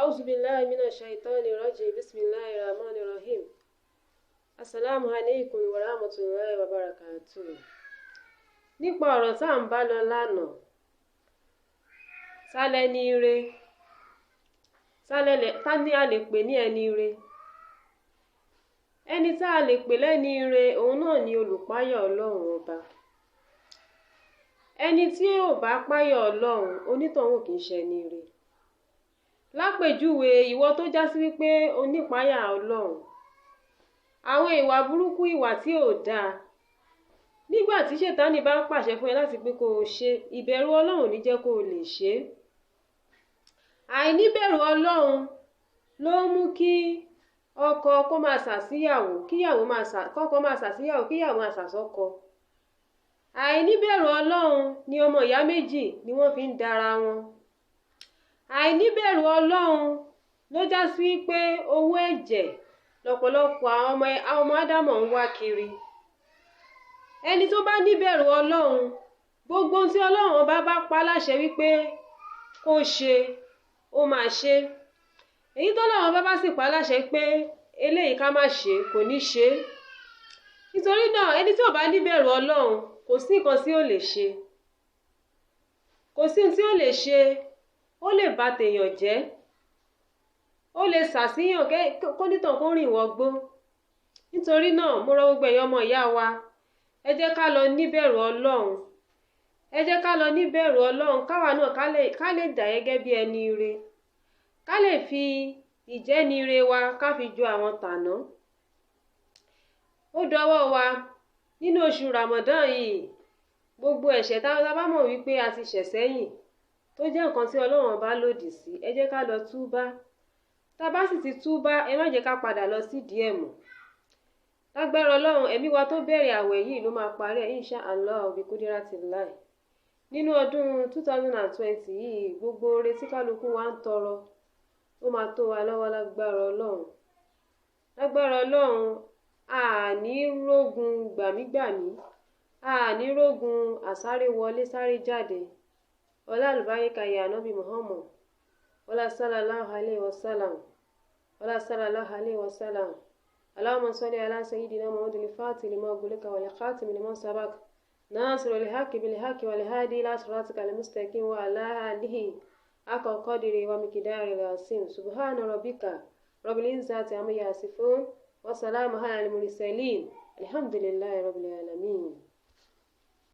A'udhu billahi minash shaitani rajim. Bismillahir rahmanir rahim. Assalamu alaikum wa rahmatullahi wa barakatuh. Nípa ọ̀rọ̀ tá à ń bá lọ lánàá, sálẹ̀ ní ire, sálẹ̀ tá ní a lè pè ní ẹni ire. Ẹni tá a lè pè lẹ́ni ire, òun náà ni olùpáyà Ọlọ́run Ọba. Ẹni tí ò bá páyà Ọlọ́run, onítọ̀hún kì í ṣe ẹni ire. Lápèjúwe, ìwọ tó já sí wípé onípáyà Ọlọ́run, àwọn ìwà burúkú, ìwà tí ò dáa, nígbà tí Ṣètánì bá ń pàṣẹ fún ẹ láti pé kó o ṣe, ìbẹ̀rù Ọlọ́run ò ní jẹ́ kó o lè ṣe é. Àìníbẹ̀rù Ọlọ́run ló ń mú kí ọkọ kó máa ṣàṣìyàwó, kíyàwó máa ṣà, kọ́kọ máa ṣàṣìyàwó, kíyàwó máa ṣàṣọ́kọ. Àìníbẹ̀rù Ọlọ́run ni ọmọ ìyá méjì ni wọ́n fi ń dara wọn. Àìníbẹ̀rù Ọlọ́run ló já sí wípé owó ẹ̀jẹ̀ lọ́pọ̀lọpọ̀ àwọn ọmọ Ádámọ̀ ń wá kiri. Ẹni tó bá níbẹ̀rù Ọlọ́run, gbogbo ohun tí Ọlọ́run ọba bá pa láṣẹ wípé kó ṣe, ó máa ṣe. Èyí tọ́lọ́run ọba bá sì pa láṣẹ pé eléyìí ká má ṣe, kò ní ṣe. Nítorí náà, ẹni tí ò bá níbẹ̀rù Ọlọ́run, kò sí nǹkan tí ó lè ṣe. Kò sí ohun tí ó lè ṣe. Ó lè ba tèèyàn jẹ́. Ó lè ṣàṣìyàn kónítàn kó rìn wọgbó. Nítorí náà, mo rọ gbogbo ẹ̀yin ọmọ ìyá wa, ẹ jẹ́ ká lọ níbẹ̀rù Ọlọ́run. Ẹ jẹ́ ká lọ níbẹ̀rù Ọlọ́run, káwa náà ká lè dà gẹ́gẹ́ bí ẹni ire. Ká lè fi ìjẹ́ni ire wa ká fi ju àwọn tàná. Ó dọwọ́ wa nínú oṣù Ramadan yìí, gbogbo ẹ̀ṣẹ̀ tá a bá mọ̀ wípé a ti ṣẹ̀ sẹ́yìn tó jẹ́ nǹkan tí Ọlọ́run ọba lòdì sí, ẹ jẹ́ ká lọ túbá. Tá a bá sì ti túbá, ẹ má jẹ́ ká padà lọ sídìí ẹ̀ mọ́. Lágbára Ọlọ́run, ẹ̀mí wa tó bẹ̀rẹ̀ àwẹ̀ yìí ló máa parí ẹ̀, insha Allah bi kudratillah. Nínú ọdún 2020 yìí, gbogbo oore tí kálukú wa ń tọrọ, ó máa tó wa lọ́wọ́ lágbára Ọlọ́run. Lágbára Ọlọ́run, a ní rógun gbàmígbàmí, a ní rógun àsáré wọlé sáré jáde. Ọlá àlùbáríkà ya Ànábì Muhammad, ọlá sallallahu alayhi wa sallam, ọlá sallallahu alayhi wa sallam. Allahumma salli ala sayyidina Muhammadil fatih lima ughliqa wal khatim lima sabaq, nasiril haqqi bil haqqi wal hadi ila siratikal mustaqim wa ala alihi haqqa qadrihi wa miqdarihil azim. Subhana rabbika rabbil izzati amma yasifun wa salamun alal mursalin. Alhamdulillahi rabbil alamin.